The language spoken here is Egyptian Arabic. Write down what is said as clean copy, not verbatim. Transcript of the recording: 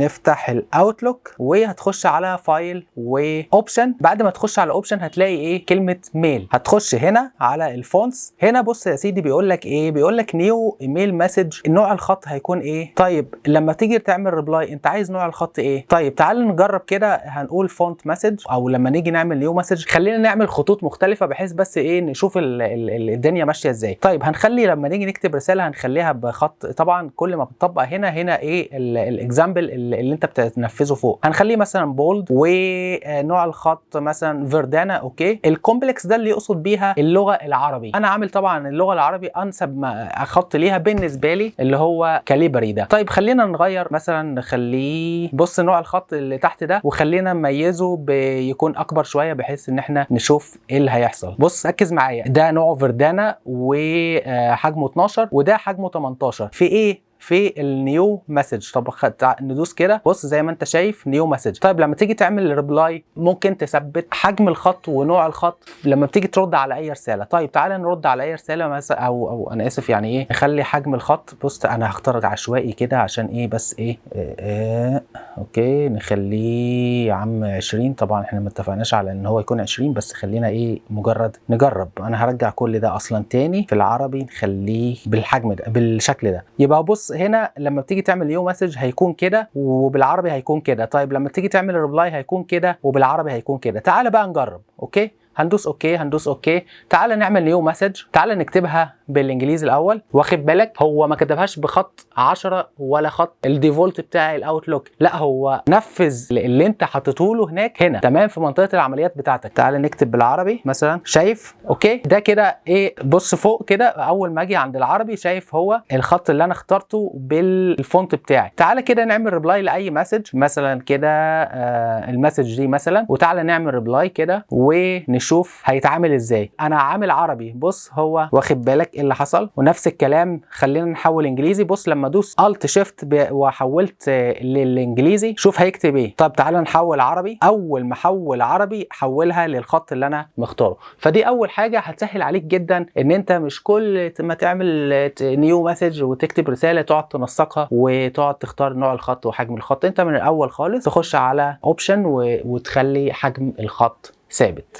نفتح ال Outlook وهتخش على file و option. بعد ما تخش على option هتلاقي ايه؟ كلمة mail. هتخش هنا على ال fonts. هنا بص يا سيدي، بيقول لك ايه؟ بيقول لك new email message، نوع الخط هيكون ايه؟ طيب لما تيجي تعمل reply انت عايز نوع الخط ايه؟ طيب تعال نجرب كده، هنقول font message، او لما نيجي نعمل new message خلينا نعمل خطوط مختلفة بحيث بس ايه؟ نشوف ال الدنيا ماشية ازاي. طيب هنخلي لما نيجي نكتب رسالة هنخليها بخط، طبعا كل ما بتطبق هنا ايه ال example اللي انت بتنفذه فوق. هنخليه مثلا bold ونوع الخط مثلا Verdana. okay، ال complex ده اللي يقصد بيها اللغة العربي. انا عامل طبعا اللغة العربي انسب ما خط ليها بالنسبة لي اللي هو Calibri ده. طيب خلينا نغير، مثلا نخليه، بص نوع الخط اللي تحت ده، وخلينا نميزه بيكون اكبر شوية بحيث ان احنا نشوف ايه اللي هيحصل. بص ركز معايا، ده نوعه Verdana وحجمه 12 وده حجمه 18. في ايه؟ في ال new message. طب ندوس كده، بص زي ما انت شايف new message. طيب لما تيجي تعمل reply ممكن تثبت حجم الخط ونوع الخط لما بتيجي ترد على اي رساله. طيب تعالى نرد على اي رسالة مثلا، او انا اسف، يعني ايه؟ نخلي حجم الخط، بص انا هختار عشوائي كده عشان ايه؟ بس ايه, إيه okay نخليه يا عم 20. طبعا احنا ما اتفقناش على ان هو يكون 20، بس خلينا ايه؟ مجرد نجرب. انا هرجع كل ده اصلا تاني في العربي، نخليه بالحجم ده بالشكل ده. يبقى بص هنا لما بتيجي تعمل new message هيكون كده وبالعربي هيكون كده. طيب لما تيجي تعمل reply هيكون كده وبالعربي هيكون كده. تعال بقى نجرب. okay، هندوس okay، هندوس okay. تعال نعمل new message، تعال نكتبها بالانجليزي الاول. واخد بالك هو ما كتبهاش بخط 10 ولا خط ال default بتاع ال Outlook، لا هو نفذ اللي انت حطيته له هناك هنا. تمام، في منطقة العمليات بتاعتك. تعال نكتب بالعربي مثلا، شايف؟ okay، ده كده ايه؟ بص فوق كده، اول ما اجي عند العربي شايف هو الخط اللي انا اخترته بال font بتاعي. تعال كده نعمل reply لاي message مثلا كده، ال message دي مثلا، وتعالى نعمل reply كده ونشوف هيتعامل ازاي. انا عامل عربي، بص هو واخد بالك ايه اللي حصل؟ ونفس الكلام خلينا نحول انجليزي. بص لما ادوس alt shift وحولت للانجليزي شوف هيكتب ايه. طب تعالى نحول عربي. اول ما احول عربي حولها للخط اللي انا مختاره. فدي اول حاجة هتسهل عليك جدا ان انت مش كل ما تعمل new message وتكتب رسالة تقعد تنسقها وتقعد تختار نوع الخط وحجم الخط. انت من الاول خالص تخش على option وتخلي حجم الخط ثابت.